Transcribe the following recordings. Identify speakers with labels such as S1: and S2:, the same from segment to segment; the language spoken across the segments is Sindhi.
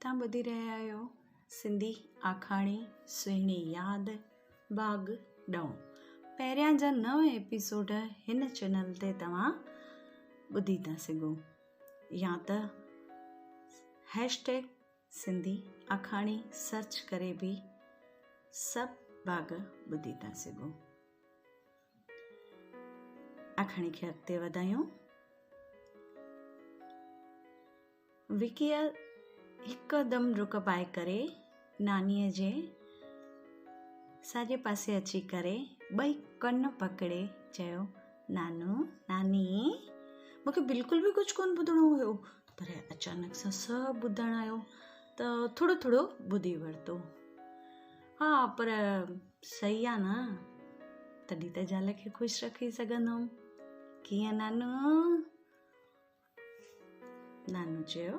S1: توهان ٻڌي رهيا آهيو سنڌي آکاڻي سهڻي ياد ڀاڳ ڏهون پهريان جا نو ايپيسوڊ هن چينل تي توهان ٻڌي ٿا سگهو يا ته هيش ٽيگ سنڌي آکاڻي سرچ ڪري به سڀ ڀاڳ ٻڌي ٿا سگهو. آکاڻي کي اڳتي وڌايون. وڪيء هڪدم ڊڪ پائي ڪري نانيء جي ساڄي پاسي اچي ڪري ٻئي ڪن پڪڙي چيو، نانو، ناني، مون کي بلڪل به ڪجهه ڪونه ٻڌڻو هيو، پر اچانڪ سان سڀ ٻڌڻ آيو ته ٿورو ٿورو ٻڌي ورتو. ها پر صحيح آ نه، تڏهن ته زال کي خوش رکي سگهندم. ڪيئن نانو؟ نانو چيو،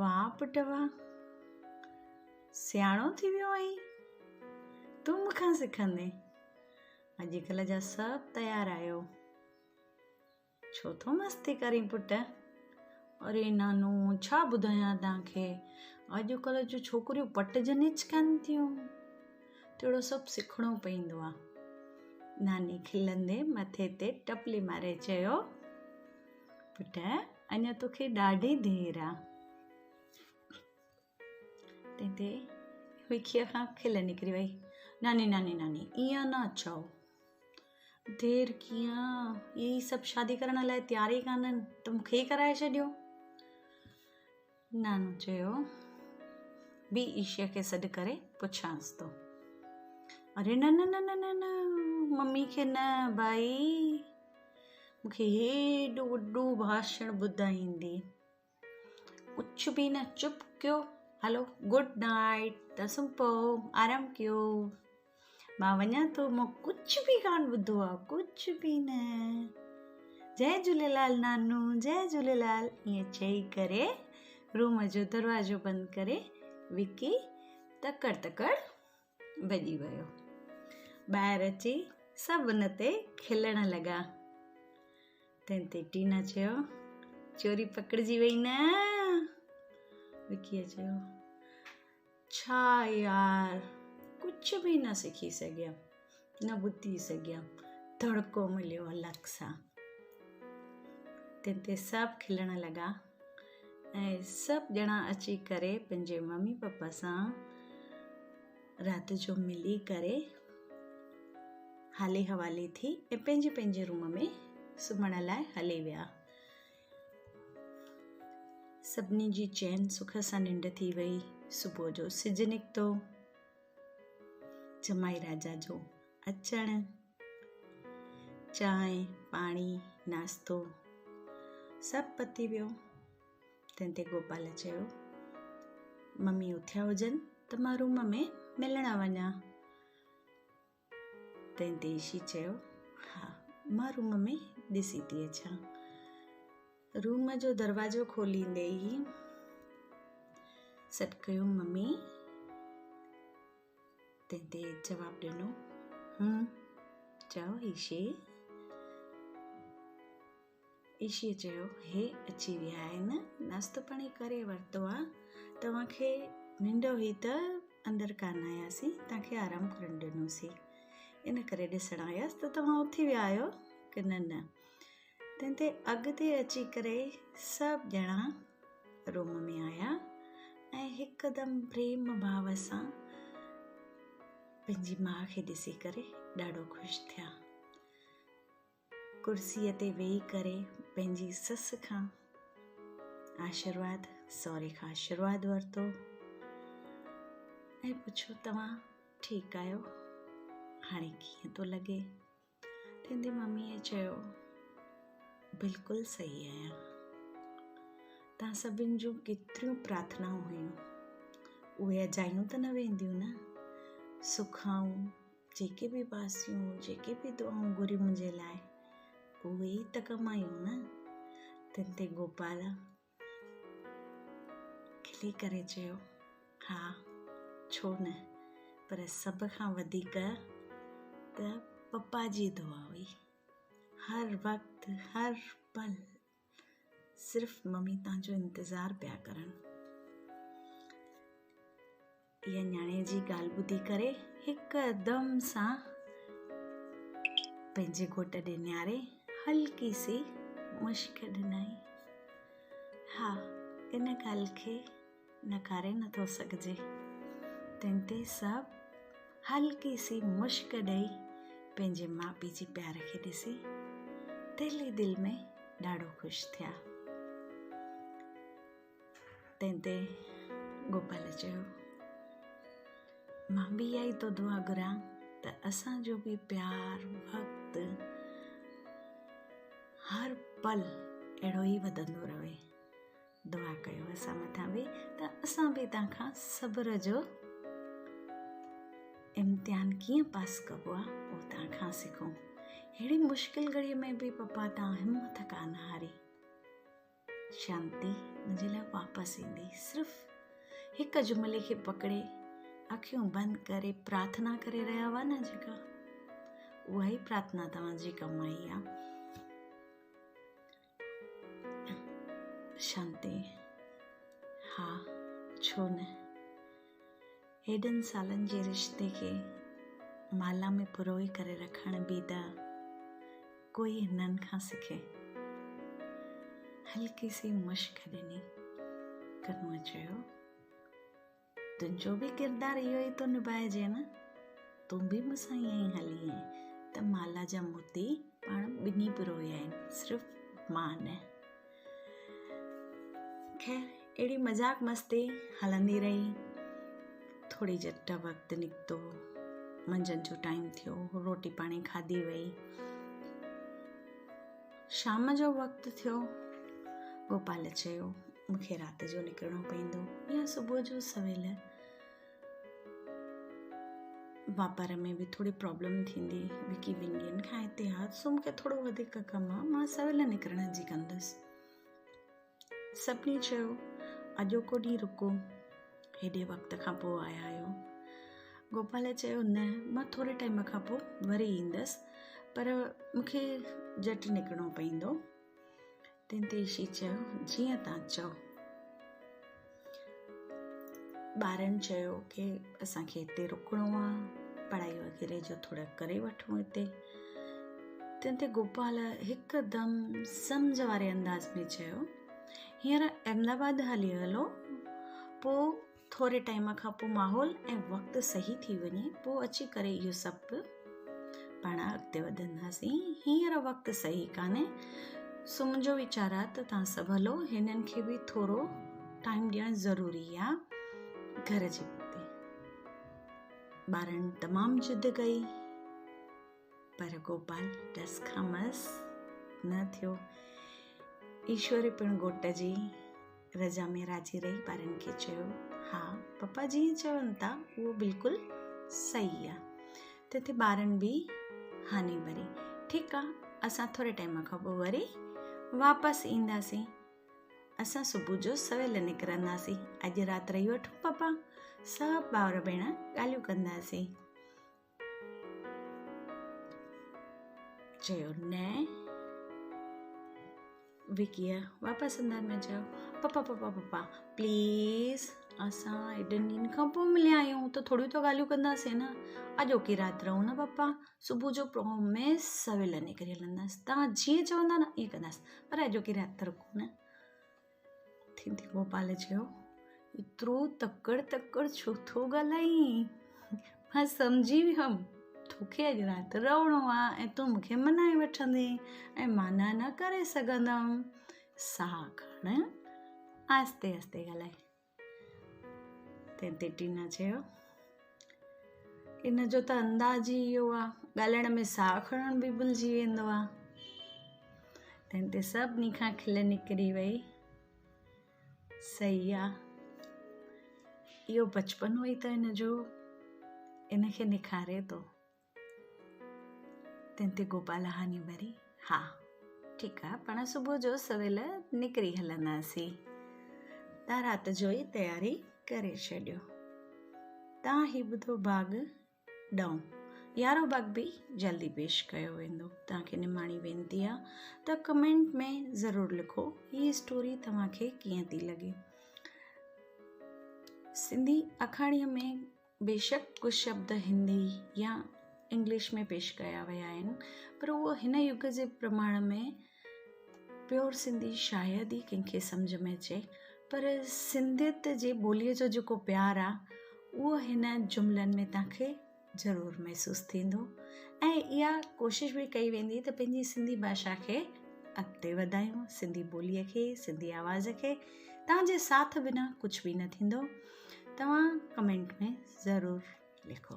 S1: واهه پٽ واهه، سياڻو ٿي ويو آهين، تون مون کان سکندين، اڄڪلهه جا سڀ تيار آهيو، ڇو ٿو مستي ڪرين پٽ؟ اري نانو ڇا ٻڌايان توهان کي، اڄڪلهه جون ڇوڪريون پٽجن ئي ڪانه ٿيون، تهڙو سڀ سکڻو پوندو آهي. ناني کلندي مٿي تي ٽپلي ماري چيو، پٽ اڃا توکي ڏاڍي دير آ. تنهن تي وکيء کان کل نڪري وئي، ناني ناني ناني ائين نه چئو. دير ڪيئن، اهي سڀ شادي ڪرڻ لاء تيار ئي ڪانهن ته مون کي ئي ڪرائي ڇڏيو. نانو چيو، به عيشيء کي سڏ ڪري پڇانس ٿو. اري نه نه نه نه نه نه ممي کي نه ڀائي، مون کي هيڏو وڏو ڀاشڻ ٻڌائيندي. ڪجهه به نه چپ ڪيو هلو گڊ نائيٽ ته سمهي پئو آرام ڪيو مان وڃان ٿو مون ڪجهه به ڪانه ٻڌو آ ڪجهه به نه جئي جهوليلال نانو جئي جهوليلال ائين چئي ڪري روم جو دروازو بند ڪري وڪي تڪڙ تڪڙ ڀڄي ويو. ٻاهر اچي سڀ ان تي کلڻ لڳا. تنهن تي ٽينا چيو، چوري پڪڙجي وئي نه؟ وڪيء چيو، ڇا يار، ڪجهه به نه سکي سگهيم، نه ٻڌي سگهيم، دڙڪو مليو الڳ سان. تنهن تي سڀ کلڻ لڳا. ۽ سڀ ڄڻا اچي ڪري پنهنجي ممي پپا سان رات جو ملي ڪري حالي حوالي ٿي ۽ پنهنجي پنهنجي روم ۾ سمهڻ لاء هلي ويا. سڀني جي چين سک سان ننڊ ٿي وئي. صبح جو سج نڪتو. جمائي راجا جو اچڻ. چانهه، پاڻي، ناشتو سڀ پتي ويو. تنهن تي گوپال چيو، ممي اٿيا هجن ته مان روم ۾ ملڻ وڃان. تنهن تي عيشي چيو، ها مان روم ۾ ڏسي ٿي اچان. روم جو دروازو کوليندي ئي سڏ ڪيو، ممي! تنهن تي جواب ڏنو، هون، چئو عيشي. عيشيء چيو، هي اچي ويا آهن، ناشتو پاڻي ڪري ورتو آ، توهان کي ننڊ هئي ته اندر ڪانه آياسين، توهان کي آرام ڪرڻ ڏنوسين، ان ڪري ڏسڻ آيس ته توهان اٿي ويا آهيو ڪي نه نه. تنهن تي اڳتي اچي ڪري سڀ ڄڻا روم ۾ آيا ۽ هڪدم پريم ڀاو سان پنهنجي ماء کي ڏسي ڪري ڏاڍو خوش ٿيا. ڪرسيء تي ويهي ڪري پنهنجي سس کان آشرواد، سهري کان آشرواد ورتو ۽ پڇيو توهان ٺيڪ آهيو؟ هاڻي ڪيئن ٿو لڳي؟ تنهن تي مميء چيو، بلڪل صحيح آهيان. توهان سڀن جون ڪيتريون پرارٿنائون هيون، اهي اجايون ته نه وينديون نه؟ سکائون، جيڪي به باسيون، جيڪي به دعائون گهريون منهنجي لاء، اهي ئي ته ڪم آيون نه؟ تنهن تي گوپال کلي ڪري چيو، ها ڇو نه، پر سڀ کان وڌيڪ ته پپا جي دعا هئي. هر وقت هر پل صرف ممي تان جو انتظار پيا ڪرن. اها نياڻي جي ڳالهه ٻڌي ڪري هڪدم سان پنهنجي گهوٽ ڏي نهاري هلڪي سي مشڪ ڏنائين. ها ان ڳالهه کي نڪاري نٿو سگهجي. تنهن تي سڀ هلڪي سي مشڪ ڏئي پنهنجي ماء پيء جي پيار کي ڏسي دل ئي دل ۾ ڏاڍو خوش ٿيا. تنهن تي گوپال چيو، مان به اها ئي ٿو دعا گهران ته اسان جو به پيار وقت هر پل اهڙو ئي وڌندو رهي. دعا ڪيو اسان مٿان به ته اسان به توهان کان صبر جو امتحان ڪيئن پاس ڪبو آهي اهو توهان کان سکون. ههڙي مشڪل گهڙيء ۾ به پپا توهان همت ڪانه هاري. شانتي منهنجي لاء واپس ايندي. صرف هڪ جملي کي پڪڙي اکيون بند ڪري پرارٿنا ڪري رهيا هئا نه جيڪا اها ئي پرارٿنا توهان جي ڪم آئي آ. شانتي ها ڇو نه هيڏن سالن جي رشتي کي مالا ۾ پروئي ڪري رکڻ به ته ڪوئي هنن کان سکي. هلڪي سي مشڪ ڏني. ڪنوء چيو، تنهنجو به ڪردار اهو ئي ٿو نڀائجي نه؟ تون به مون سان ائين ئي هلي آهين ته مالا جا موتي پاڻ ٻنهي پرويا آهن، صرف مان نه. خير اهڙي مذاق مستي هلندي رهي. ٿوري جهٽ وقت نڪتو، منجهند جو ٽائيم ٿيو، روٽي پاڻي کاڌي وئي. شام جو وقت ٿيو، گوپال چيو مون کي رات جو نڪرڻو پوندو يا صبح جو سويل. واپار ۾ به ٿوري پرابلم ٿيندي وڪي ٻن ڏينهن کان هتي آ سو مونکي ٿورو وڌيڪ ڪم آ مان سويل نڪرڻ جي ڪندس سڀني چيو اڄوڪو ڏينهن رڪو هيڏي وقت کان پوء آيا آهيو گوپال چيو نه مان ٿوري ٽائيم کان پوء وري ايندس پر مونکي جهٽ نڪرڻو پوندو تنهن تي ايشي چيو، جيئن توهان چئو. ٻارن چيو ڪي اسان کي هتي رڪڻو آ، پڙهائي وغيره جو ٿورو ڪري وٺون هتي. تنهن تي گوپال هڪدم سمجهه واري انداز ۾ چيو، هينئر احمد آباد هلي هلو، پوء ٿوري ٽائيم کان پوء ماحول ۽ وقت صحيح ٿي وڃي پوء اچي ڪري اهو سڀ پاڻ اڳتي وڌنداسين هينئر وقت صحيح ڪانهي سو منهنجو ويچار آ ته توهان سڀ هلو هنن کي به ٿورو ٽائيم ڏيڻ ضروري آ گهر جي پتي ٻارن تمام ضد ڪئي پر گوپال ٽس کان مس نه ٿيو. ايشوري پڻ گهوٽ جي رضا ۾ راضي رهي ٻارن کي چيو، ها پپا جيئن چون ٿا اهو بلڪل صحيح آ. تنهن تي ٻارن به هاني ڀري، ٺيڪ آ اسان ٿوري ٽائيم کان پوء وري واپس اينداسين. اسان صبح جو سويل نڪرنداسين. اڄ رات رهي وٺون پپا، سڀ ڀائر ڀيڻ ڳالهيون ڪنداسين. چيو نه وڪيء واپس اندر ۾ چيو پپا پپا پپا پليز اسان ايڏن ڏينهن کان پوء مليا آهيون ته ٿوريون ته ڳالهيون ڪنداسين نه اڄوڪي رات رهون نه پپا صبح جو پرومس سويل نڪري هلنداسين توهان جيئن چوندا نه ائين ڪنداسين پر اڄوڪي رات ته رڪو نه ٿيندي گوپال چيو، ايترو تڪڙ تڪڙ ڇو ٿو ڳالهائين؟ مان سمجهي ويم توکي اڄ رات رهڻو آ ۽ تون مون کي منائي وٺندين ۽ مان نه نه ڪري سگهندم. ساهه کڻ، آهستي آهستي ڳالهائي. تنهن تي ٽينا چيو، ان جو ته انداز ئي اهو آ، ڳالهائڻ ۾ ساهه کڻڻ به ڀلجي ويندو آ. تنهن تي سڀني کان کل نڪري وئي. صحيح آ، اهو بچپنو ئي ته هن جو ان کي نکاري ٿو. تنهن تي گوپال هاني ڀري، ها ٺيڪ آ، پاڻ صبح جو سويل نڪري هلنداسين. تان رات جو ئي تياري ڪري ڇڏيو. تان هي ٻڌو باغ ڏئون يارو باغ به جلدي پيش ڪيو ويندو. توهان کي نماڻي وينتي آ ته ڪمينٽ ۾ ضرور لکو هي اسٽوري توهان کي ڪيئن ٿي لڳي. سنڌي آکاڻيء ۾ بيشڪ ڪجهه شبد هندي يا انگلش ۾ پيش ڪيا ويا آهن پر اهو هن يگ جي پرماڻ ۾ پيور سنڌي شايد ئي ڪنهن کي سمجهه ۾ اچي پر سنڌيت جي ٻوليء جو جيڪو پيار آهي اهو هن جملن ۾ توهان کي ضرور محسوس ٿيندو ۽ اها ڪوشش به ڪئي ويندي ته پنهنجي سنڌي ڀاشا کي اڳتي وڌايون سنڌي ٻوليء کي سنڌي آواز کي توهان جي ساٿ بنا ڪجهه به نه ٿيندو توهان ڪمينٽ ۾ ضرور لکو.